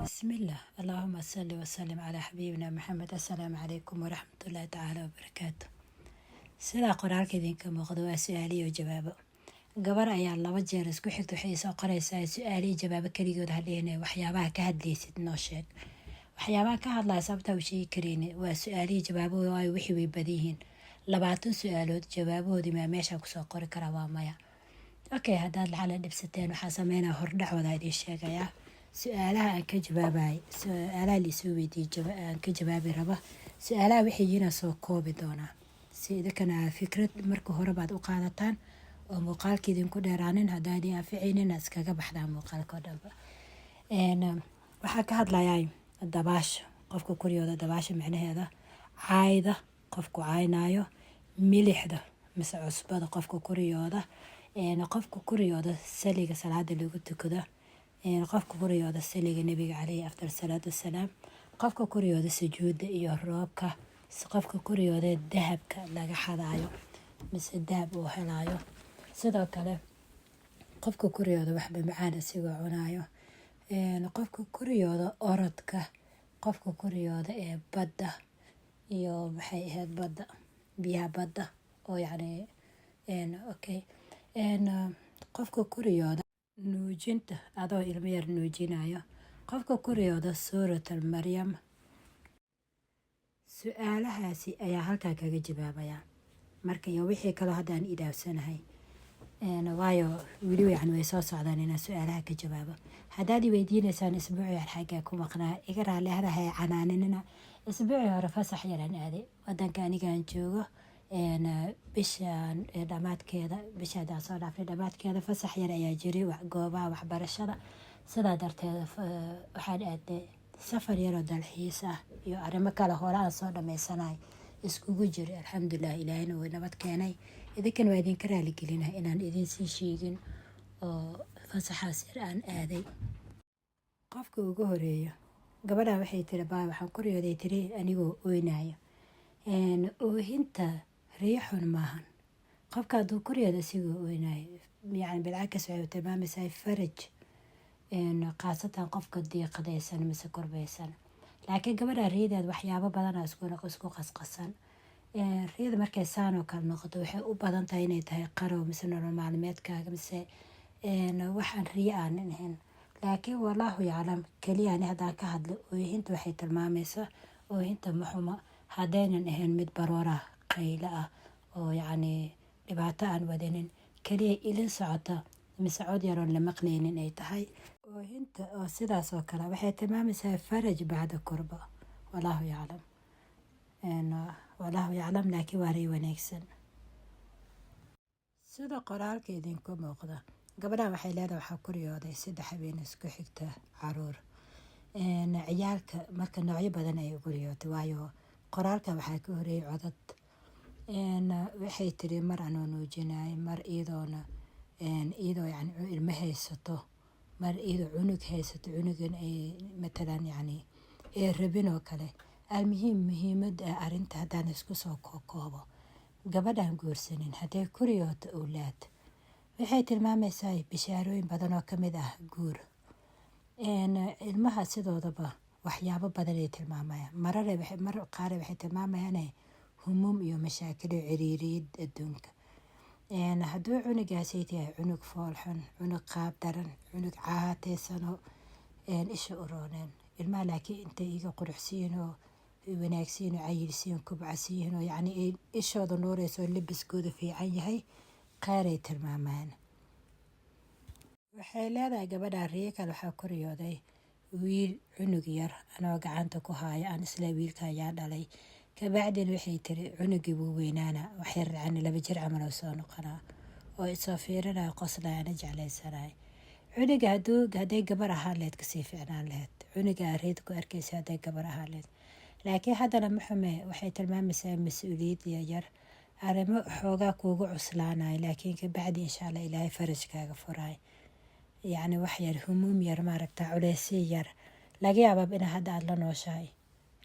Bismillah, allahuma salli wasalim calaa xabiibina Maxamed. Assalaamu calaykum waraxmatullaahi tacaala wabarakaatu. Sidaa qoraalka idinka muuqda, waa su-aaliyo jawaabo. Gabar ayaa laba jeer isku xigta waxay soo qoraysaa su-aaliyo jawaabo keligood hadheen, waxyaabaha ka hadlaysid noo sheeg. Waxyaabaha ka hadlaya sababtaa u sheegi kareyni waa su-aaliyo jawaabo, waayo wixii way badan yihiin. 20 su-aalood jawaabahoodii maa meesha kusoo qori karaa? Waa maya. Okay, haddaad lacala dhibsateen, waxaa sameynaya hordhacooda idiin sheegayaa. Su-aalaha aan ka jawaabay, su-aalaha laisoo weydiiyey aan ka jawaabi raba, su-aalaha waxay yihiin soo koobi doonaa si idinkana fikrad marka hore baad u qaadataan oo muuqaalka idinku dheeraanin. Haddaa idin anficaynin, iskaga baxdaa muuqaalka oo dhanba. Waxaa ka hadlayaa dabaasha, qofka kuryooda dabaasha micnaheeda, caayda qofku caynaayo, milixda mise cusbada qofka kuriyooda, qofka kuriyooda saliga salaada lagu tukado, qofka kuriyooda saliga Nebiga caleyhi afdal salaatu wasalaam, qofka kuriyooda sujuuda iyo roobka, qofka kuriyooda dahabka laga xadaayo mise dahab uu helayo, sidoo kale qofka kuriyooda waxba macaan isigoo cunayo, qofka kuriyooda orodka, qofka kuriyooda ee badda iyo maxay ahayd, badda, biyaha badda oo yacni okay, qofka kuriyooda nuujinta adoo ilmo yar nuujinayo, qofka kuriyooda Suuratal Maryam. Su-aalahaasi ayaa halkaa kaga jawaabaya marka iyo wixii kaloo haddaan idaafsanahay, waayo weli yani way soo socdaan inaan su-aalaha ka jawaabo. Haddaad i weydiineysaan isbuucii hore xaggaa ku maqnaa, iga raali hadahay, canaaninina. Isbuucii hore fasax yaraan aaday wadanka anigaan joogo. Bishan dhamaadkeeda, bisha haddaan soo dhaafnay dhamaadkeeda, fasax yar ayaa jiray goobaha waxbarashada. Sidaa darteed waxaan aadnay safar yaroo dalxiis ah iyo arrimo kale hore aan soo dhameysanay iskugu jiray. Alxamdulilah, Ilaahina wuu nabad keenay. Idinkana waa idinka raaligelinahay inaan idinsii sheegin oo fasaxaas yar aan aaday. Qofka ugu horeeyo, gabadhan waxay tiri, baa waxaan ku riyooday tiri anigoo ooynaayo. Oohinta riyo xun maahan. Qofka hadduu ku riyoodo isigoo ooynaayo, yani bilcakas, waxay tilmaamaysaa faraj, khaasatan qofka diiqadaysan mise kurbeysan. Laakiin gabadha riyadeed waxyaabo badana isku qasqasan. Riyada markay saan oo kale noqoto, waxay u badan tahay inay tahay qarow mise nolol maalmeedkaaga mise waxaan riyo aanan ahayn. Laakiin wallaahu yaclam. Keliya ani haddaan ka hadlo oohinta waxay tilmaamaysaa, oohinta maxuma haddaynan ahayn mid baroorah, qaylo ah oo yacni dhibaato aan wadanin, keliya ilin socota mise cod yaroon la maqlaynin ay tahay. Oohinta oo sidaas oo kale waxay tilmaamaysaa faraj bacda kurba. Wallaahu yaclam, wallaahu yaclam. Laakiin waa ray wanaagsan. Sida qoraalka idinku muuqda, gabadhan waxay leedahay waxaa ku riyooday 3 habeen isku xigta caruur, ciyaalka. Marka noocyo badan ay ugu riyootay, waayo qoraalka waxaa ka horeeyay codad. Waxay tiri mar anoo nuujinay, mar iyadoona iyadoo yani ilmo haysato, mar iyadoo cunug haysato, cunugan ay matalan yani ee rabin oo kale. Almuhiim, muhiimada arrinta haddaan isku soo kookoobo, gabadhan guursanin hadday ku riyooto owlaad, waxay tilmaamaysaa bishaarooyin badan oo kamid ah guur. Ilmaha sidoodaba waxyaabo badan ay tilmaamayaan. Marare mar qaar waxay tilmaamayaan humuum iyo mashaakil iyo ciriiriyad adduunka. Hadduu cunugaasay yahay cunug foolxun, cunug qaab daran, cunug caateysanoo isha u rooneen ilmaha, laakiin intay iga quruxsiyin oo wanaagsiyin oo cayilsiyin, kubcasiyin oo yacni ishooda nuureyso oo labiskooda fiican yahay, kheyray tilmaamaan. Waxay leedahay gabadha riyo kale waxaa ku riyooday wiil, cunug yar anoo gacanta ku haayo, aan isla wiilka ayaa dhalay. Kabacdin waxay tiri cunugii wuu weynaana waxyar, yacni 2 jir camal oo soo noqonaa oo isoo fiirinayo, qoslaya, ana jeclaysanay cunuga. Hadday gabar ahaan lahayd, kasii fiicnaan lahayd cunuga areed ku arkaysa hadday gabar ahaan lahayd. Laakiin haddana maxume, waxay tilmaamaysaa mas-uuliyad yar, arrimo xoogaa kuugu cuslaanayo, laakiin kabacdi insha Allah Ilaahay farajkaaga furaay. Yacni wax yar humuum yar, maaragta, culeysyo yar laga yaabaa ina hadda aada la nooshahay,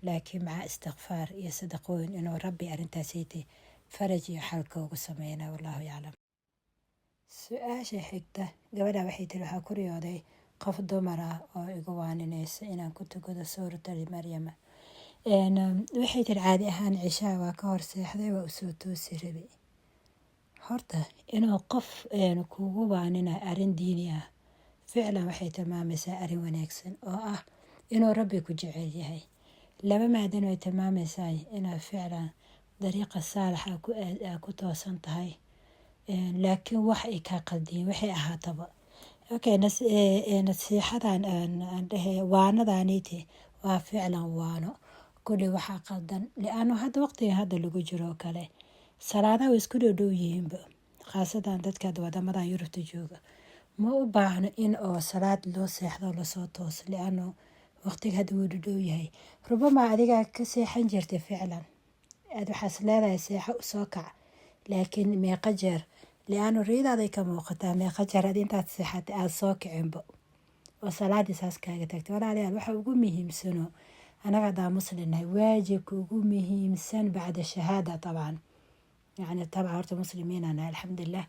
laakiin maca istikfaar iyo sadaqooyin inuu Rabbi arrintaasaytay faraj iyo xalka ugu sameynaa. Wallaahu yaclam. Su-aasha xigta, gabadha waxay tiri waxaa ku riyooday Qof dumar ah oo igu waaninaysa inaan ku tukado Suurata Maryama. Waxay tiri, caadi ahaan cishaa waa ka hor seexday, waa usoo toosi rabay. Horta inuu qof kugu waaninayo arrin diini ah, ficlan waxay tilmaamaysaa arrin wanaagsan oo ah inuu Rabbi ku jecel yahay. Laba maadan way tilmaamaysaa inaad ficlan dariiqa saalaxa ku toosan tahay, laakiin wax ay kaa qaldiyin waxay ahaataba. Okay, nasiixadan aan dhehe, waanadaniti waa ficlan waano. Kulli waxaa qaldan liano hadda waqtigan hadda lagu jiro oo kale, salaadaha way isku dhow dhow yihiinba, khaasatan dadka wadamadan Yurubta jooga. Ma u baahno in oo salaad loo seexdo, lasoo tooso, liano waqtiga hadda wuu dhow yahay. Rubama adigaa ka seexan jirtay, ficlan aad waxaas leedahay seexo, usoo kac, laakiin meeqa jeer, liano riyadaaday ka muuqataa, meeqa jeer aad intaad seexatay aada soo kicinba oo salaadii saas kaaga tagtay? Walaalayaal, waxa ugu muhiimsano anaga haddaa muslim nahay, waajibka ugu muhiimsan bacda shahaada tabcan, yani tabcan horta muslimiin nahay, alxamdulilah,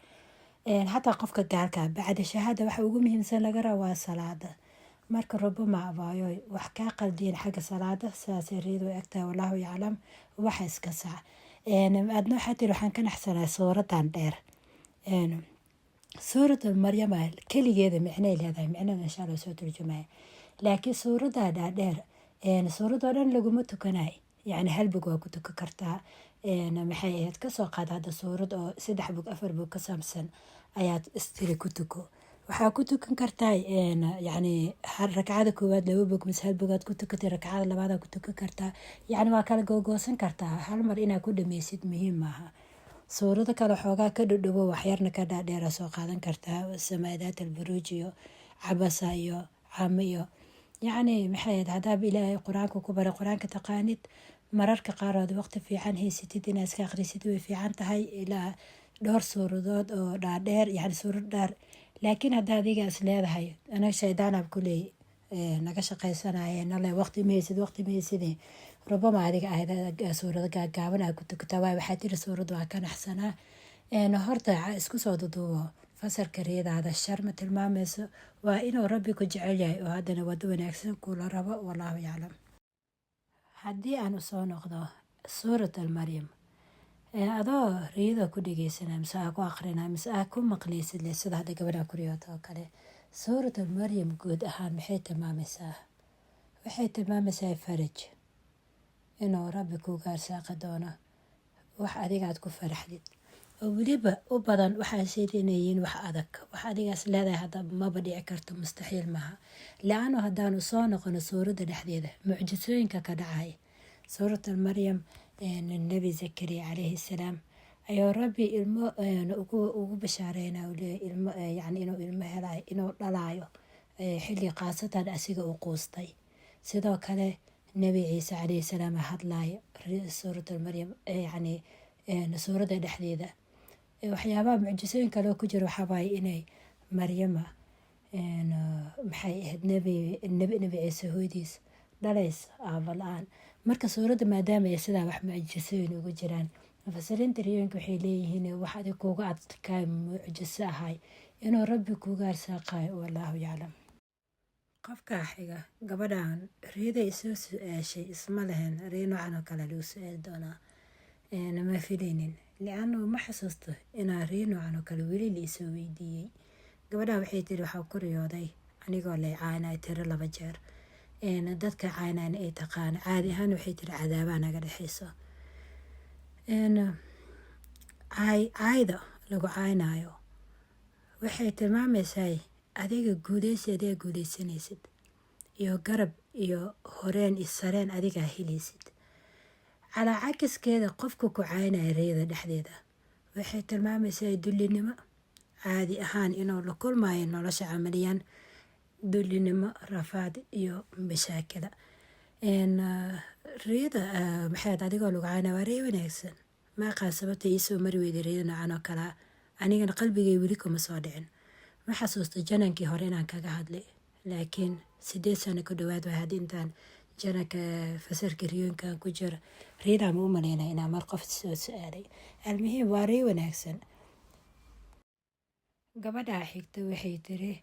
xataa qofka gaalka bacda shahaada waxa ugu muhiimsan laga raba waa salaada. Marka rubama, abaayo, wax kaa qaldiyin xagga salaada, sidaasay riyadu u egtahay, wallahu yaclam. Waxa iska sax. Adna waxaa tiri, waxaan ka naxsanaa suuradan dheer. Suuratu Maryama keligeeda micnay leedahay, micnada insha Allah soo turjumaya, laakiin suuradda dhaadheer, suuradoo dhan laguma tukanayo. Yacni hal bog waa ku tukan kartaa. Maxay ahayd, kasoo qaad hadda suurad oo saddex bog, afar bog ka saabsan ayaad istiri ku tuko. Waxaa ku tukan kartaa, yacni, rakcada koowaad laba bog mise hal bogaad ku tukatay, rakcada labaad ku tukan kartaa. Yacni waa kala googoosan kartaa, hal mar inaad ku dhameysid muhiim maaha. Suurado kale xoogaa ka dhudhubo, waxyarna ka dhaadheera soo qaadan kartaa, Samaadaat Alburuuj iyo Cabasa iyo Camo iyo, yacni, maxay ahayd, haddaaba Ilaahay Qur-aanka ku baray, Qur-aanka taqaanid, mararka qaarood waqti fiican haysatid, inaad iska akhrisid way fiican tahay, ilaa dhowr suuradood oo dhaadheer, yacni suurad dheer. Laakiin hadda adiga is leedahay, anaga shaydaanab kuley naga shaqaysanaya, nale waqti ma haysid, waqti ma haysid, rubama adiga ahayd suurado gaagaaban aa ku tukataa. Waay, waxaa tiri suurad waa ka naxsanaa. Horta isku soo duduubo, fasarka riyadaada shar ma tilmaamayso, waa inuu Rabbi ku jecel yahay oo haddana wado wanaagsan kula rabo, wallahu yaclam. Haddii aan usoo noqdo Suurat Almaryam, adoo riyada ku dhegeysanaya mise aa ku aqrinaya mise aa ku maqleysid le, sida hadda gabadha ku riyoota oo kale, Suurat Almaryam guud ahaan maxay tilmaamaysaa? Waxay tilmaamaysaa faraj, inuu Rabbi kuga arsaaqi doono wax adigaad ku faraxdid, oo weliba u badan waxaa sheegay inay yihiin wax adag, wax adigaas leedahay hadda maba dhici karto, mustaxiil maaha. La-ano haddaanu soo noqono suuradda dhexdeeda mucjisooyinka ka dhacay Suurat Almaryam, Nebi Zakariya calayhi salaam ayuu Rabbi ilmo ugu bashaareynaya, leeyahay ilmo, yani inuu ilmo helayo, inuu dhalaayo, xilli khaasatan asiga uu quustay. Sidoo kale Nebi Ciise calayhi salaam hadlayo Suurat Almaryam, yani suuradda dhexdeeda waxyaabaha mucjisooyin kale ku jira waxaa waaye inay Maryama, maxay ahayd, Nebi Ciise hooyadiis dhalays aaba la-aan. Marka suuradda maadaama ay sidaa wax mucjisooyin ugu jiraan, mufasiriinta riyooyinka waxay leeyihiin wax adig kuuga adkaay mucjiso ahay inuu Rabbi kuuga arsaaqayo, wallaahu yaclam. Qofkaa xiga, gabadhan riyada isoo su-aashay, isma lahayn riyo noocan oo kale lagu su-aali doonaa, ma filaynin, liannu ma xasuusto inaa riyo noocan oo kale weli la isoo weydiiyey. Gabadhan waxay tiri, waxaa ku riyooday anigoo lay caynay tiro laba jeer, dadka caynayna ay taqaano. Caadi ahaan waxay tiri cadaabaa naga dhexeyso. Caayda lagu caynayo waxay tilmaamaysaa adiga guuleysi, adiga guuleysanaysid, iyo garab iyo horeen iyo sareen adigaa helaysid. Calaa cakiskeeda, qofka ku caynaya riyada dhexdeeda waxay tilmaamaysaa dullinimo, caadi ahaan inuu la kulmayo nolosha camaliyan dullinimo, rafaad iyo mashaakila. Riyada, maxay, adigoo lagu caynaya waa riyo wanaagsan. Ma aqaan sababta iisoo mari weyday riyada noocan oo kalea, anigana qalbigay weli kuma soo dhicin. Ma xasuusto janankii hore inaan kaga hadlay, laakiin 8 sano ku dhawaad waa haddi intaan jananka fasarka riyooyinkan ku jira. Riyadaa ma u maleynaya inaan mar qof soo su-aalay. Almuhiim, waa riyo wanaagsan. Gabadhaa xigta waxay tiri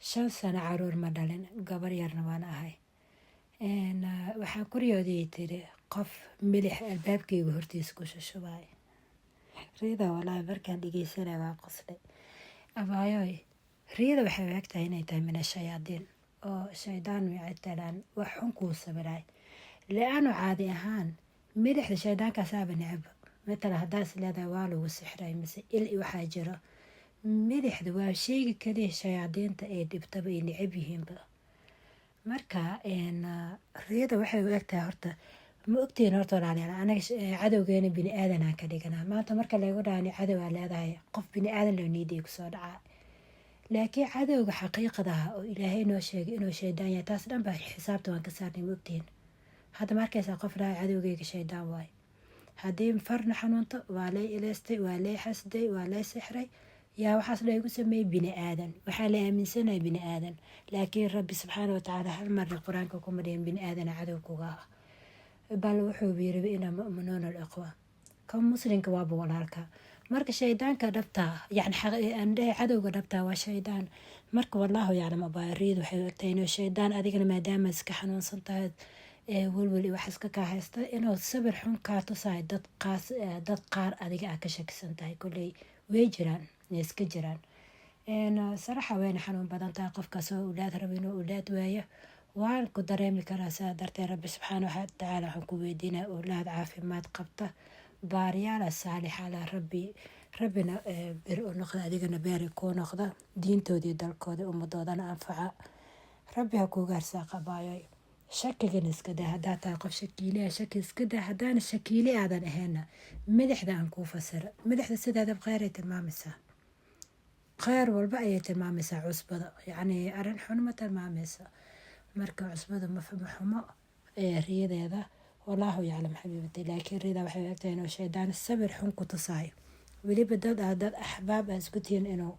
5 sano caruur ma dhalin, gabar yarna waan ahay. Waxaan ku riyooday, tiri, qof milix albaabkayga hortiisa ku shushubaay. Riyada walaahi markaan dhegeysanaya waa qoslay. Abaayoy, riyada waxay u egtahay inay tahay min ashayaadiin oo shaydaan matalan wax xun kuu sawiray, li-aanu caadi ahaan milixda shaydaankaasaaba necba. Matalan haddaa is leedahay waa lagu sixray mise il waxaa jiro, milixda waa sheyga kaliya shayaadiinta ay dhibtaba, ay necab yihiinba. Marka riyada waxay u egtahay, horta ma ogtihiin horta walaalayaal, anaga cadowgeena bini aadanaan ka dhiganaa. Maanta marka lagu dhahani cadow aa leedahay, qof bini aadan loo niiday kusoo dhacaa, laakiin cadowga xaqiiqada ah oo Ilaahay noo sheegay inuu shaydaan yahay, taas dhan baa xisaabta waan ka saarnay. Ma ogtihiin? Hadda ma arkaysaa qof dhahay cadowgeyga shaydaan waay? Haddii farna xanuunto, waa lay ileystay, waa lay xasday, waa lay sixray, yaa waxaas laygu sameeyey bini aadan. Waxaa la aaminsanaya bini aadan, laakiin Rabbi subxaana watacaala hal marna Qur-aanka kuma dhihin bini aadana cadow kuga ah, bal wuxuu yiri ina mu'minuuna alikhwa, kan muslimka waaba walaalka. Marka shaydaanka dhabtaa, yani aan dhehe cadowga dhabtaa waa shaydaan. Marka wallaahu yaclam. Abaariyadu waxay u egtahay inuu shaydaan adigana, maadaama iska xanuunsan tahay, welwel iyo wax iska kaa haysta, inuu sawir xun kaa tusayo dad qaas, dad qaar adiga aa ka shakisan tahay. Kolley way jiraan, way iska jiraan. Saraxa wayna xanuun badan tahay qofkaas oo ulaad rabo inuu ulaad waayo. Waan ku dareemi karaa. Sidaa darteed Rabbi subxaana watacaala waxaan ku weydiinaya ulaad caafimaad qabta, baariyaala saalixala, Rabbi Rabbina bir u noqda, adigana beeri kuu noqda, diintoodii, dalkooda, ummadoodana anfaca. Rabbi ha kuuga arsaaqa, abaayoy. Shakigana iska daa. Haddaa tahay qof shakiileha, shaki iska daa. Haddaana shakiile aadan ahayna, madaxda aan kuu fasira. Madaxda sideedaba kheyray tilmaamaysaa, kheyr walba ayay tilmaamaysaa. Cusbada yacni arrin xun ma tilmaamaysa. Marka cusbada ma xumo riyadeeda. Wallaahu yaclam, xabiibati. Laakiin riyada waxay u egtahay inuu shaydaan sawir xun ku tusaayo, weliba dad ah, dad axbaab ah isku tihiin, inuu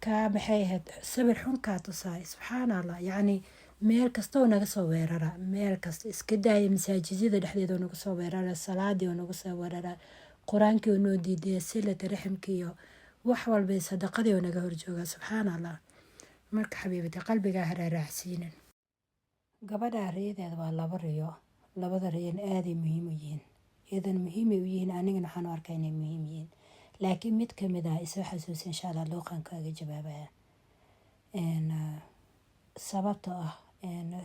kaa, maxay ahayd, sawir xun kaa tusaayo. Subxaana Allah, yacni meel kastoo naga soo weerara, meel kasta iska daaya, masaajidada dhexdeeda oo nagu soo weerara, salaadii oo nagu soo weerara, Qur-aankii oo noo diidaya, silata raximkii iyo wax walba, sadaqadii oo naga horjooga. Subxaana Allah. Marka xabiibati, qalbigaa haraaraacsiinin. Gabadha riyadeeda waa laba riyo. Labada riyona aaday muhiim u yihiin, iyadan muhiimay u yihiin, anigana waxaan u arkaa inay muhiim yihiin, laakiin mid kamid ah isoo xasuusa, insha Allah luuqan kaaga jawaabaya. Sababta ah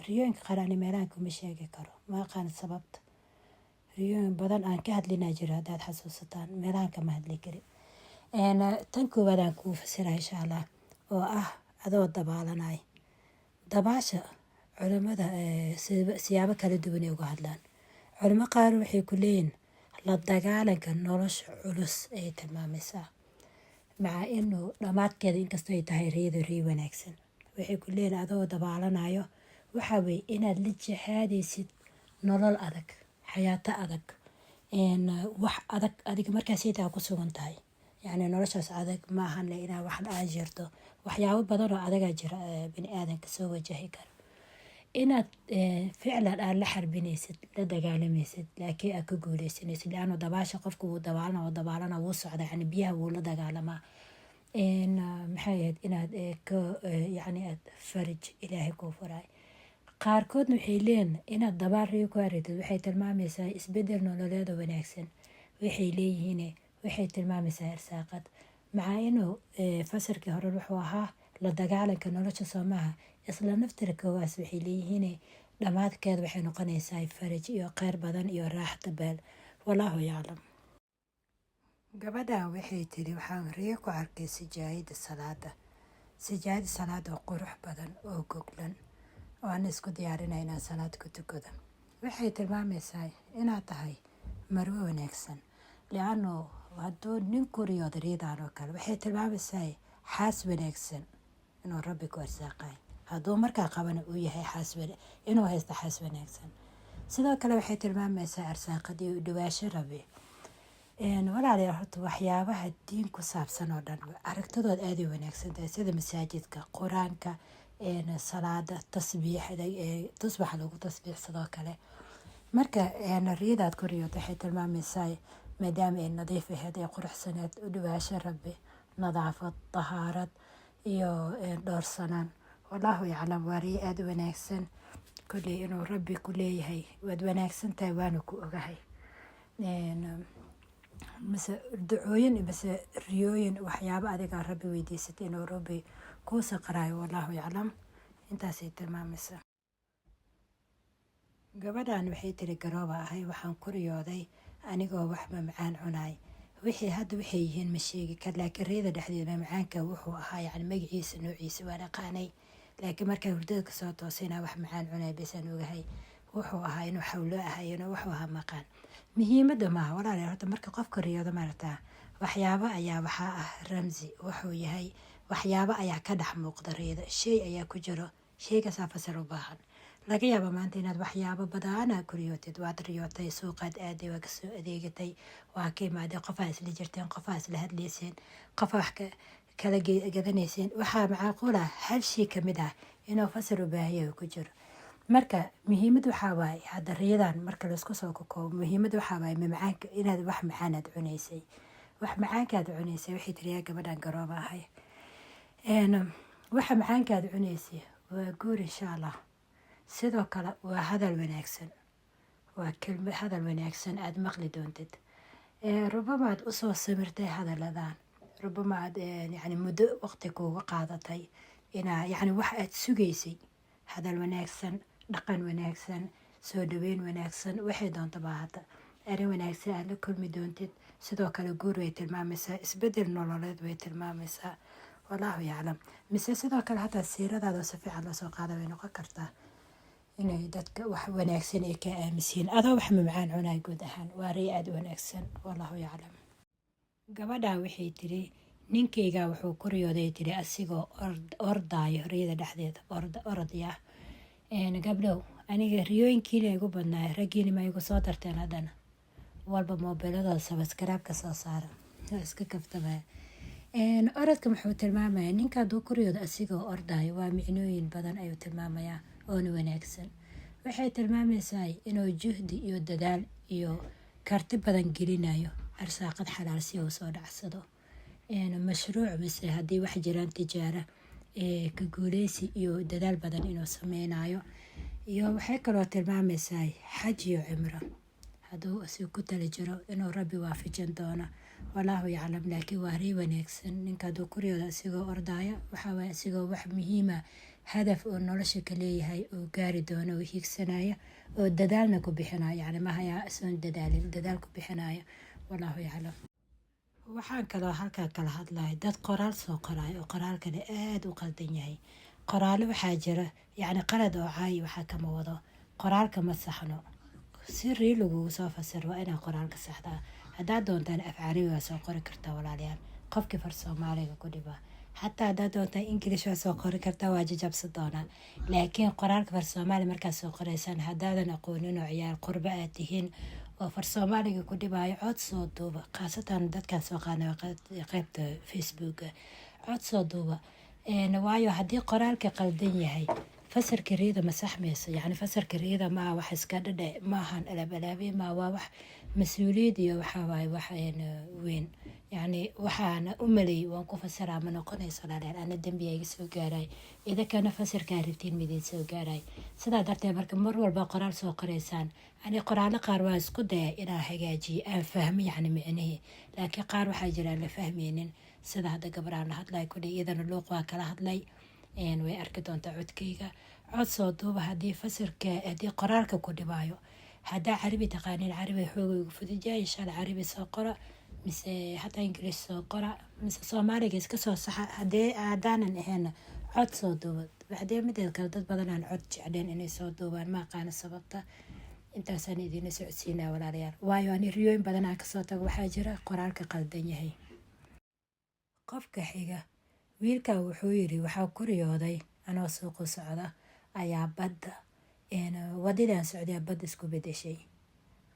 riyooyinka qaar ani meelahan kuma sheegi karo, ma aqaan sababta. Riyooyin badan aan ka hadlinaa jiro, haddaad xasuusataan, meelahan kama hadli kari. Tan koowaad aan kuu fasira insha Allah, oo ah adoo dabaalanay. Dabaasha culimada siyaabo kala duwan ay uga hadlaan. Culimo qaar waxay ku leeyihin la dagaalanka nolosha culus ayay tilmaamaysaa, maca inuu dhammaadkeeda inkastoo ay tahay riyada riyo wanaagsan. Waxay ku leeyihin adoo dabaalanayo waxaa weye inaad la jihaadaysid nolol adag, xayaato adag, wax adag adiga markaasaytaa ku sugan tahay. Yacni noloshaas adag ma ahan le inaa wax la-aan jirto, waxyaabo badan oo adagaa jira bini aadanka soo wajahi kara, inaad ficlan aad la xarbinaysid, la dagaalamaysid, laakiin aad ka guuleysanaysid. Liano dabaasha qofka wuu dabaalana, wuu dabaalana, wuu socda, yani biyaha wuu la dagaalamaa. Maxay ahayd, inaad ka yacni aad faraj Ilaahay kuu furaay. Qaarkoodna waxay leeyihin inaad dabaal riyo ku aragtid waxay tilmaamaysaa isbedel nololeed oo wanaagsan. Waxay leeyihiin waxay tilmaamaysaa irsaaqad, maca inuu fasalkii hore wuxuu ahaa la dagaalanka nolosha soomaha. Isla naftirkoogaas waxay leeyihiin dhammaadkeeda waxay noqonaysaa faraj iyo kheyr badan iyo raaxata beel. Wallaahu yaclam. Gabadhan waxay tiri waxaan riyo ku arkay sijaayada salaada, sijaayada salaada oo qurux badan oo goglan, oo aan isku diyaarinay inaan salaad ku tukado. Waxay tilmaamaysaa inaad tahay marwo wanaagsan, liano hadduu nin ku riyoodo riyadan oo kale, waxay tilmaamaysaa xaas wanaagsan inuu Rabbi ku arsaaqay, hadduu markaa qabana uu yahay xaas, inuu haysto xaas wanaagsan. Sidoo kale waxay tilmaamaysaa arsaaqad iyo u dhawaasho Rabbi. Walaalayaal, horta waxyaabaha diin ku saabsan oo dhan aragtadood aaday wanaagsan tahay, sida masaajidka, Qur-aanka, salaada, tasbiixda, tusbaxa lagu tasbiixsadoo kale. Marka riyadaad ku riyooto waxay tilmaamaysaa, maadaama ay nadiif ahayd, ay quruxsaneed, u dhawaasho Rabbi, nadaafad, tahaarad iyo dhoorsanaan. Wallaahu yaclam. Waa riyo aada u wanaagsan kolley inuu Rabbi ku leeyahay waad wanaagsan tahay, waana ku ogahay. Mise ducooyin mise riyooyin, waxyaabo adigaa Rabbi weydiisatay inuu Rabbi kuu saqraayo. Wallaahu yaclam, intaasay tilmaamaysaa. Gabadhan waxay tiri: "Garooba ahay, waxaan ku riyooday anigoo wax mamacaan cunaay. Wixii hadda waxay yihiin ma sheegi kar, laakiin riyada dhexdeeda mamacaanka wuxuu ahaa, yacni magaciisa, noociisa waan aqaanay, laakiin markaa hurdada kasoo toosay inaa wax macaan cunay besaan ogahay. Wuxuu ahaa inuu xawlo ahay, inuu wuxuu ahaa maqaan. Muhiimadda maaha, walaalayaal. Horta marka qofka riyoodo, maaragtaa, waxyaabo ayaa waxaa ah ramsi wuxuu yahay, waxyaabo ayaa ka dhex muuqda riyada, shay ayaa ku jiro, shaygaasaa fasir u baahan. Laga yaaba maanta inaad waxyaabo badana ku riyootid. Waad riyootay, suuqaad aaday, waa kasoo adeegatay, waa ka imaaday, qofaa isla jirteen, qofaa isla hadlayseen, qofaa wax kala gadanayseen. Waxaa macquul ah hal shay kamid ah inuu fasir u baahanyahay ku jiro. Marka muhiimad waxaa waaye hadda riyadan marka laisku soo kokoobo, muhiimad waxaa waaye mamacaanka, inaad wax macaanaad cunaysay, wax macaankaad cunaysay. Waxay tiriyaa gabadhan garooba ahay, waxa macaankaad cunaysay waa guur, insha Allah. Sidoo kale waa hadal wanaagsan, waa kelmad hadal wanaagsan aada maqli doontid. Rubama aad usoo samirtay hadaladan, rubama aad yani muddo waqti kuuga qaadatay inaa yani wax aad sugaysay, hadal wanaagsan, dhaqan wanaagsan, soo dhaweyn wanaagsan, waxay doontaba hata arrin wanaagsan aad la kulmi doontid. Sidoo kale guur way tilmaamaysaa, isbedel nololeed way tilmaamaysaa. Wallaahu yaclam. Mise sidoo kale hataa siiradaada si fiican loo soo qaada way noqon kartaa, inay dadka wax wanaagsan ay ka aaminsiin adoo wax mamacaan cunaa. Guud ahaan waa riyo aada u wanaagsan. Wallaahu yaclam. Gabadhan waxay tiri: "Ninkayga wuxuu ku riyooday," tiri, "asigoo ordaayo riyada dhexdeeda, orodya." Gabdhow, aniga riyooyinkiina igu badnaay, raggiina ma igu soo darteen? Haddana walba moobeeladooda subscribe-ka soo saara. Waa iska kaftamaya. Orodka muxuu tilmaamayaa? Ninka hadduu ku riyoodo asigoo ordayo, waa micnooyin badan ayuu tilmaamayaa oona wanaagsan. Waxay tilmaamaysaa inuu juhdi iyo dadaal iyo karti badan gelinayo arsaaqad xalaal si uu soo dhacsado, mashruuc mise haddii wax jiraan tijaara ka guuleysi iyo dadaal badan inuu sameynayo. Iyo waxay kaloo tilmaamaysaa xaj iyo cimro hadduu asiga ku tala jiro inuu Rabbi waafajin doono. Wallaahu yaclam, laakiin waa rii wanaagsan. Ninka hadduu ku riyoodo asigoo ordaya, waxaa waaye asigoo wax muhiima, hadaf oo nolosha ka leeyahay oo gaari doono oo hiigsanaya oo dadaalna ku bixinayo, yacni mahayaa isoon dadaalin, dadaal ku bixinayo. Wallaahu yaclam. Waxaan kaloo halkaa kala hadlaya dad qoraal soo qorayo oo qoraalkana aada u qaldan yahay. Qoraalo waxaa jira yacni qalad oo caayi waxaa kama wado, qoraalka ma saxno. Si rii lagugu soo fasir waa inaa qoraalka saxdaa. Haddaad doontaan af Carabi waa soo qori kartaa, walaalayaal, qofkii far Soomaaliga ku dhibaa. Xataa haddaad doontaan English waa soo qori kartaa, waa jajabsan doonaa. Laakiin qoraalka far Soomaali markaad soo qoraysaan, haddaadan aqoonin oo ciyaal qurbo aad tihiin oo far Soomaaliga ku dhibaayo, cod soo duuba. Khaasatan dadkaan soo qaadna qeybta Facebooka, cod soo duuba, waayo haddii qoraalka qaldan yahay, fasarka riyada ma saxmayso. Yacni fasarka riyada maaha wax iska dhadhe, maahan alaab alaabe maa, waa wax mas-uuliyad iyo waxaa waaye wax weyn. Yacni waxaana u maleeyay waan ku fasiraa ma noqonayso, walaalayaal. Ana dembiga iga soo gaaray, idinkana fasirkaa rabtiin midin soo gaaray. Sidaa darteed marka mar walba qoraal soo qoraysaan, ani qoraallo qaar waa isku daya inaan hagaajiyo, aan fahmo yacni micnihii, laakiin qaar waxaa jira aan la fahmaynin. Sida hadda gabaraan la hadlay kudhi, iyadana luuq waa kala hadlay, way arki doontaa codkayga. Cod soo duuba haddii fasirka, haddii qoraalka ku dhibaayo. Haddaa Carabi taqaanin, Carabi xooga igu fududyahay, insha Allah Carabi soo qora, mise hataa Ingiliis soo qora, mise Soomaaliga iska soo saxa. Hadee haddaanan ahayn, cod soo duuba. Waxdee mideed kale, dad badan aan cod jecleen inay soo duubaan, ma aqaano sababta. Intaasaan idiina socodsiinaa, walaalayaal, waayo ani riyooyin badan aan kasoo tago waxaa jira qoraalka qaldan yahay. Qofka xiga, wiilka wuxuu yiri: "Waxaa ku riyooday anoo suuqu socda ayaa badda, wadadaan socday badda isku bedeshay.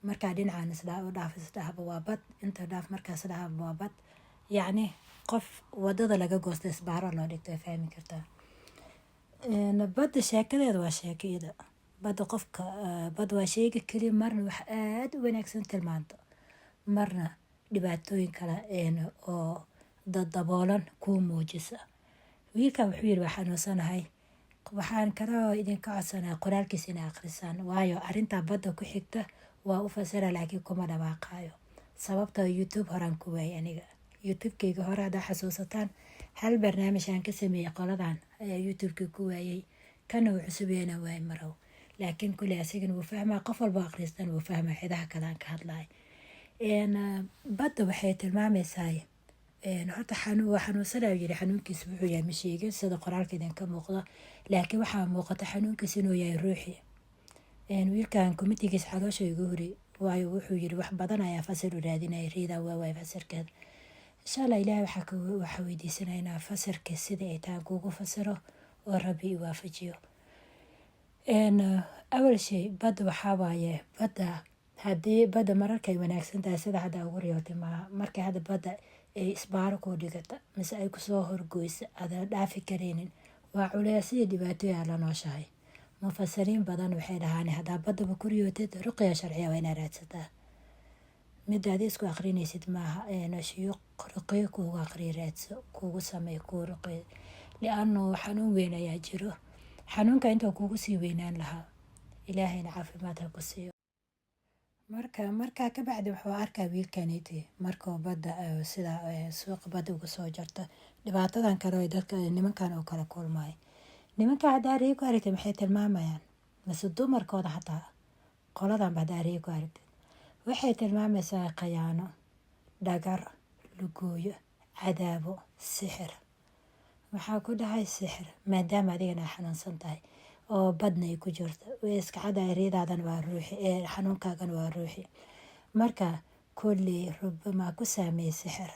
Markaa dhinacaan isdhaa u dhaaf isdhahaba waa bad, inta dhaaf markaas dhahaba waa bad." Yacni qof wadada laga goosta, isbaaro loo dhigto, fahmi kartaa. Badda sheekadeeda waa sheekayada badda. Qofka badda waa sheegi keliya, marna wax aada u wanaagsan tilmaanto, marna dhibaatooyin kale oo dadaboolan kuu muujisa. Wiilkan wuxuu yiri: "Waa xanuunsanahay." Waxaan kaloo idinka codsanaa qoraalkiisa inay akhrisaan, waayo arrintaa badda ku xigta waa u fasira, laakiin kuma dhawaaqayo, sababtoo YouTube horaan ku waayay. Aniga YouTube-keyga hore haddaa xasuusataan, hal barnaamij aan ka sameeyey qoladan ayaa YouTube-kii ku waayay. Kana uu cusub yahayna waay marow, laakiin kuley asigana wuu fahmaa, qof walba akhristan wuu fahmaa cidaha kale aan ka hadlaay. Badda waxay tilmaamaysaa horta waa xanuunsanayo yiri. Xanuunkiisa wuxuu yahay ma sheegin sida qoraalka idinka muuqda, laakiin waxaa muuqata xanuunkiisa inuu yahay ruuxi. Wiilkan komitigiisa caloosha igu huri, waayo wuxuu yiri wax badan ayaa fasir u raadinaya, riidaa waa waay fasirkeeda. Insha Allah Ilahay waxaa weydiisanaya inaa fasirka sida ay tahay kuugu fasiro oo Rabbi i waafajiyo. Awal shay, badda waxaa waaye, badda haddii badda mararkay wanaagsan tahay, sida hadda ugu riyootay maaha. Markay hadda badda ay isbaaro kuu dhigata mise ay kusoo horgoysa aadan dhaafi karaynin, waa culeysyo, dhibaatooyin aad la nooshahay. Mufasiriin badan waxay dhahaan haddaa baddaba ku riyootid, ruqya sharciya waa inaa raadsataa. Midda adi isku aqrinaysid maaha, shuyuuq ruqyo kuugu aqriya raadso, kuugu sameey, kuu ruqyo, lianu xanuun weyn ayaa jiro. Xanuunka intuu kugu sii weynaan lahaa, Ilaahayna caafimaad ha ku siiyo. Marka markaa ka bacdi wuxuu arkaa wiilkaniti markuu badda sida suuqa badda uga soo jarto, dhibaatadan kale dadka nimankan oo kala kulmay. Nimanka haddaa riyo ku aragtay, maxay tilmaamayaan? Mise dumarkooda xataa, qoladanba haddaa riyo ku aragtid, waxay tilmaamaysaa khayaano, dhagar, lugooyo, cadaabo, sixir. Waxaa ku dhahay sixir, maadaama adigana xanuunsan tahay oo badna ay ku jirto, way iska cadahay riyadaadan waa ruuxi, xanuunkaagan waa ruuxi. Marka kolley rubamaa ku saameeyey sixir.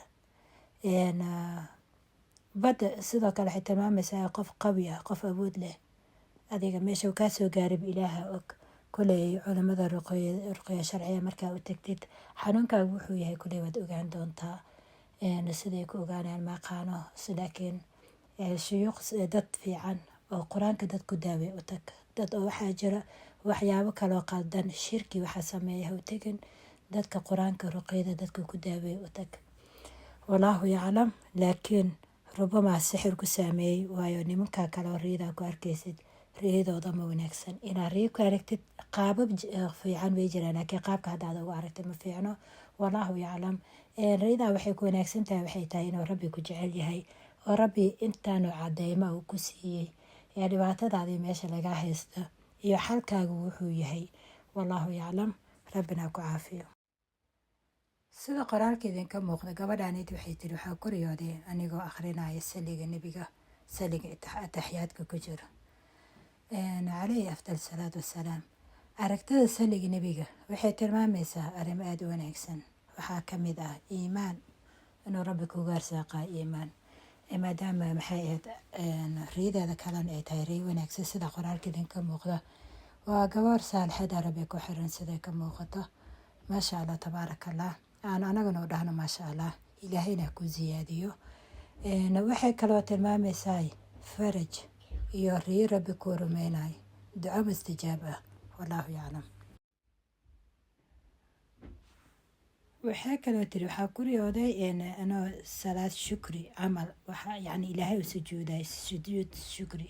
Badda sidoo kale waxay tilmaamaysaa qof qawi ah, qof awood leh. Adiga meesha uu kaa soo gaarib Ilaaha og. Koley culimada ruqya sharciya markaa u tagtid, xanuunkaagu wuxuu yahay koley waad ogaan doontaa. Siday ku ogaanayaan maaqaano, laakiin shuyuuq, dad fiican oo Qur-aanka dad ku daawey u tag. Dad oo waxaa jira waxyaabo kaloo qaldan, shirki waxaa sameeya, ha u tegin. Dadka Qur-aanka ruqyada dadka ku daaweey u tag. Walaahu yaclam, laakiin rubamaa sixir ku saameeyey, waayo nimanka kale oo riyadaa ku arkaysid, riyadooda ma wanaagsan. Inaad riyo ku aragtid qaabab fiican way jiraan, laakiin qaabka hadda aad ugu aragtid ma fiicno. Walaahu yaclam. Riyadaa waxay ku wanaagsan tahay, waxay tahay inuu Rabbi ku jecel yahay oo Rabbi intaanu cadeyma uu ku siiyey ee dhibaatadaadii meesha lagaa haysta iyo xalkaagu wuxuu yahay. Walaahu yaclam, Rabbina ku caafiyo. Sida qoraalka idinka muuqda, gabadhanid waxay tiri waxaa ku riyooday anigoo akhrinaya saliga Nebiga, saliga ataxiyaadka ku jiro, caleyhi afdal salaatu wassalaam. Aragtida saliga Nebiga waxay tilmaamaysaa arrimo aada u wanaagsan. Waxaa ka mid ah iimaan, inuu Rabbi kugu arsaaqaa iimaan, maadaama maxay ahayd riyadeeda kalena ay tahay riyo wanaagsan. Sida qoraalka idinka muuqda, waa gabar saalixada, Rabbi ku xiran siday ka muuqato. Maasha Allah, tabaaraka Allah. Aan anaguna u dhahno maasha Allah, Ilaahayna ku siyaadiyo. Waxay kaloo tilmaamaysaa faraj iyo riyo Rabbi kuu rumeynayo, duco mustajaab ah. Wallaahu yaclam. Waxay kaloo tiri waxaa ku riyooday anoo salaad shukri camal, waxa yani Ilaahay u sujuuday sujuud shukri.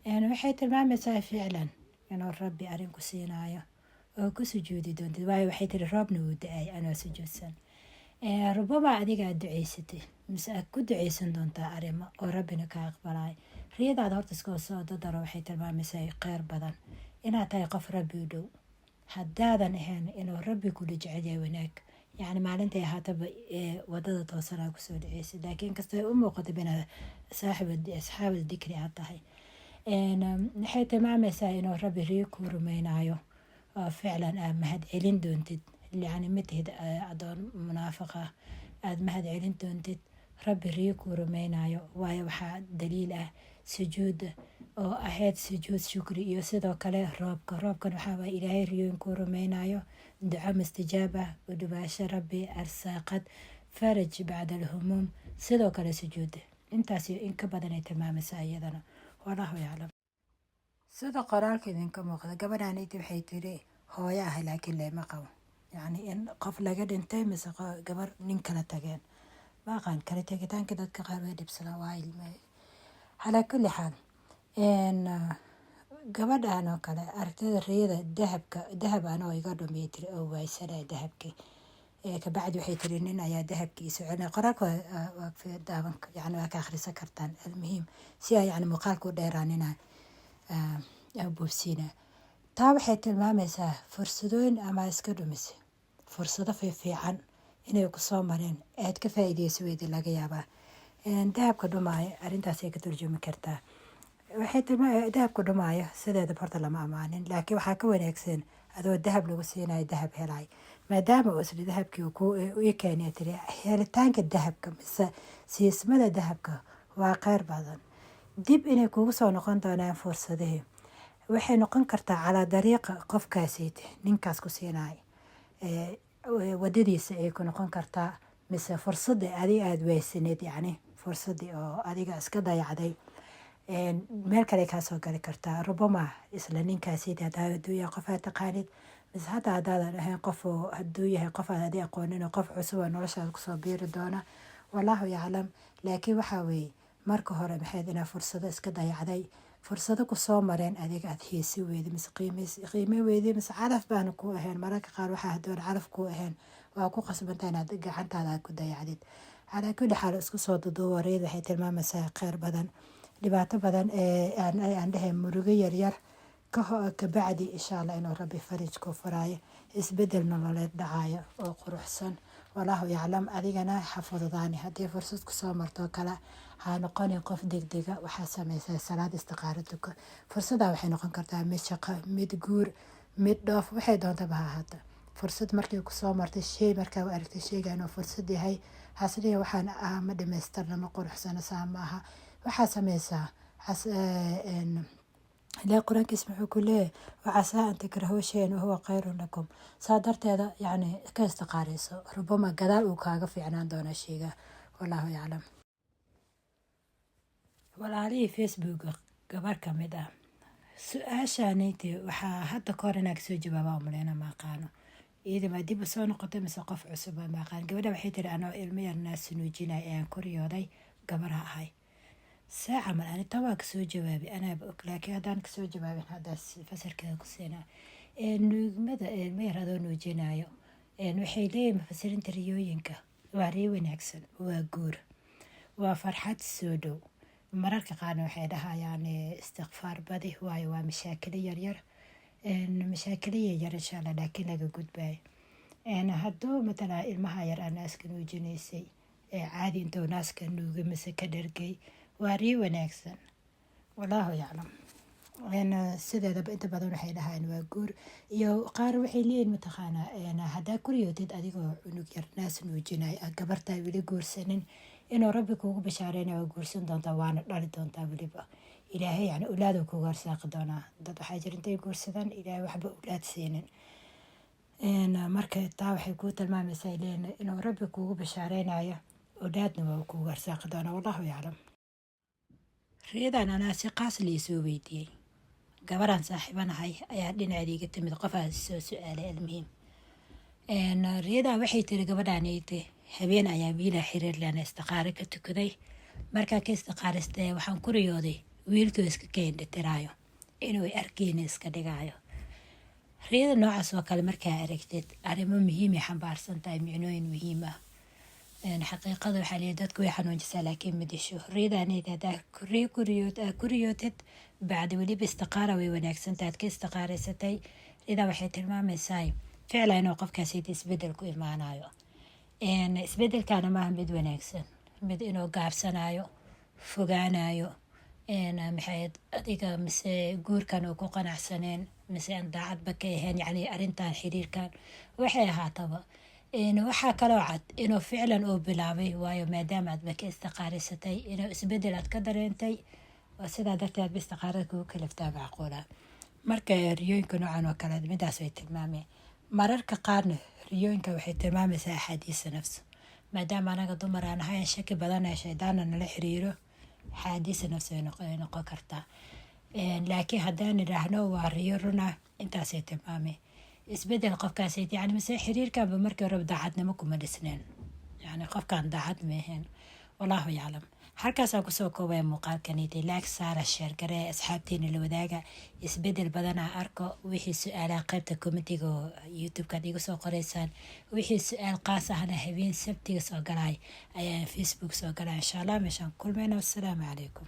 Waxay tilmaamaysaa ficlan inuu Rabbi arrin ku siinaayo oo ku sujuudi doontid, waayo waxay tiri roobna wuu da-ay anoo sujuudsan. Rubama adiga aad duceysatay mise aad ku duceysan doontaa arrimo oo Rabbina ka aqbalay. Riyadaada horta iska soo dadaro, waxay tilmaamaysaa kheyr badan, inaad tahay qof Rabbi u dhow. Haddaadan ahayn, inuu Rabbi kula jecel yahay wanaag, yacni maalintay ahaataba wadada toosanaa kusoo dhaceysid, laakiin kastoo ay u muuqato inaad saaxib asxaab dikri aad tahay. Waxay tilmaamaysaa inuu Rabbi riyo kuu rumeynaayo oo ficlan aad mahad celin doontid, yacni ma tihid adoon munaafiqa, aada mahad celin doontid, Rabbi riyo kuu rumeynaayo, waayo waxaa daliil ah sujuuda oo ahayd sujuud shukri iyo sidoo kale roobka. Roobkan waxaa waay Ilaahay riyooyin kuu rumeynayo, duco mustajaab ah, u dhawaasho Rabbi, arsaaqad, faraj bacda alhumuum, sidoo kale sujuuda. Intaas iyo in ka badan ay tilmaamaysaa iyadana. Wallahu yaclam. Sida qoraalka idinka muuqda, gabadhaniti waxay tiri hooyo ah, laakiin leema qabo, yacni in qof laga dhintay mise gabar nin kala tageen, maaqaan. Kala tegitaanka dadka qaar way dhibsadaan, waa ilmey. Calaa kulli xaal, Gabadhan oo kale aragtida riyada dahabka, dahab anoo iga dhumiyay tiri oo waaysanaya dahabkii. Kabacdi waxay tiri nin ayaa dahabkii soo celinaya. Qoraalka waa daawan, yani waa ka akhrisan kartaan. Almuhiim, si ay yani muuqaalka u dheeraanina buufsiina. Taa waxay tilmaamaysaa fursadooyin ama iska dhumisay, fursado fiifiican inay kusoo mareen aad ka faa'iideyso weydi laga yaabaa. Dahabka dhumaayo arrintaas ay ka turjumi kartaa. Waxay tilmaa dahabka dhumaayo sideeda horta lama amaanin, laakiin waxaa ka wanaagsan adoo dahab lagu siinayo dahab helay, maadaama uu isla dahabkii ku ii keenay. Tiri helitaanka dahabka mise siismada dahabka waa kheyr badan. Dib inay kugu soo noqon doonaan fursadihii waxay noqon kartaa calaa dariiqa qofkaasayte, ninkaas ku siinayo wadadiisa ay ku noqon kartaa, mise fursadda adiga aada waysaneed, yacni fursaddii oo adiga iska dayacday meel kale kaa soo gali kartaa. Rubama isla ninkaasayte hadaa hadduu yahay qof aad taqaanid, mise hataa haddaadan ahayn qof oo hadduu yahay qof aad adi aqoonin oo qof cusub oo noloshaada kusoo biiri doona, wallaahu yaclam. Laakiin waxaa weeye marka hore maxayd inaa fursado iska dayacday, fursado kusoo mareen adiga aad xiisi weyday mise qiime weyday mise calaf baana ku ahayn. Mararka qaar waxaa hadoon calaf ku ahayn waa ku qasbantaa inaad gacantaada aad ku dayacdid. Calaa kulli xaal, isku soo duduubo, riyada waxay tilmaamaysaa kheyr badan, dhibaato badan ee aan dhahay murugo yaryar kabacdi, insha Allah, inuu Rabbi farij ku furaayo, isbedel nololeed dhacayo oo quruxsan, wallahu yaclam. Adigana ha fududaani haddii fursad kusoo marto kale, ha noqonin qof degdega. Waxaa sameysaa salaad istiqaaro tuko. Fursaddaa waxay noqon kartaa mid shaqo, mid guur, mid dhoof, waxay doontaba ha ahaato. Fursad markay kusoo martay shay, markaa u aragtay shayga inuu fursad yahay, haslihi waxaan ah ma dhamaystirna, ma quruxsana, saa ma aha. Waxaa sameysaa, Ilaahay Qur-aankiisa muxuu ku leeyahay? "وعسى أن تكرهوا شيئا وهو خير لكم." Saa darteeda yacni ka istiqaarayso, rubama gadaal uu kaaga fiicnaan doona shayga, wallahu yaclam. Walaalihii Facebook, gabar ka mid ah su-aashaanayti waxaa hadda ka hor inaa kasoo jawaaba umaleyna, ma aqaano iyada ma dib usoo noqotay mise qof cusub, ma aqaan. Gabadha waxay tiri anoo ilmo yar naas nuujinay ayaan koriyooday gabaraha ahay. See camal ani tan waa kasoo jawaabay, anaaba og, laakiin haddaan kasoo jawaabin haddaas fasirkeeda ku siinaa. Nuugmada ilmo yar adoo nuujinayo, waxay leeyihin mufasiriinta riyooyinka, waa riyo wanaagsan, waa guur, waa farxad soo dhow. Mararka qaarna waxay dhahayaan istikfaar badi, waayo waa mashaakilo yaryar, mashaakilo yaryar insha Allah, laakiin laga gudbayo. Hadduu matala ilmaha yar aa naaska nuujinaysay caadi intuu naaska nuugay mise ka dhargay, waa riyo wanaagsan, wallahu yaclam. Sideedaba inta badan waxay dhahaan waa guur. Iyo qaar waxay leeyihin, mataqaanaa, haddaa kuriyootid adigoo cunug yar naas nuujinayo, gabartaa weli guursanin, inuu Rabbi kuugu bashaareynaya waa guursan doontaa, waana dhali doontaa. Weliba Ilaahay yani ulaadu kugu arsaaqi doonaa. Dad waxaa jira intay guursadaan Ilaahay waxba ulaad siinin. Marka taa waxay kuu tilmaamaysaa leeyihin inuu Rabbi kuugu bashaareynayo, ulaadna waa kugu arsaaqi doonaa, wallahu yaclam. Riyadan anaa si qaas liisoo weydiiyey. Gabaraan saaxiibanahay ayaa dhinaceeda iga timid, qofaa soo su-aalay. Almuhiim, riyadan waxay tiri gabadhaanayte habeen ayaa wiilaa xiriir lena istiqaaro ka tukaday. Markaa ka istiqaaristay waxaan ku riyooday wiilkuu iska keendhitiraayo, inuu arkeyna iska dhigaayo. Riyada noocaas oo kale markaa aragtid, arrimo muhiimay xambaarsan tahay, micnooyin muhiim ah. Xaqiiqada waxaa leeyahay dadku way xanuunjisaa laakiin ma disho. Riyadaanayda haddaa riyo ku riyootid bacdi weliba istiqaara way wanaagsantahay, aad ka istiqaaraysatay, riyadaa waxay tilmaamaysaa ficla inuu qofkaasayta isbedel ku imaanayo. Isbedelkaana maaha mid wanaagsan, mid inuu gaabsanayo, fogaanayo, maxay adiga mise guurkan uu ku qanacsaneen mise aan daacadba ka ahayn, yacni arrintan xiriirkan waxay ahaataba. Waxaa kaloo cad inuu ficlan uu bilaabay, waayo maadaama aadba ka istiqaaraysatay inuu isbedel aad ka dareentay, sidaa darteed aadba istiqaarada kugu kaliftaa macquula. Marka riyooyinka noocan oo kale midaas way tilmaameen. Mararka qaarna riyooyinka waxay tilmaamaysaa axaadiisa nafs, maadaama anaga dumar aan ahay, shaki badan ee shaydaana nala xiriiro, axaadiisa nafs way noqon kartaa. Laakiin haddaan idhaahno waa riyo runa, intaasay tilmaameen isbedel qofkaas, yani mise xiriirkanba markii horeba daacadnimo kuma dhisneen, yani qofkaan daacad ma ahayn, wallahu yaclam. Halkaasaan kusoo koobaya muuqaalkaniti. Like saara, share garee, asxaabteena la wadaaga. Isbedel badanaa arko. Wixii su-aalaha qaybta commentiga oo YouTube-kaad iga soo qoreysaan. Wixii su-aal qaas ahna habeen Sabtiga soo galay ayaan Facebook soo galaa, insha Allah. Meeshaan kulmayna. Wassalaamu calaykum.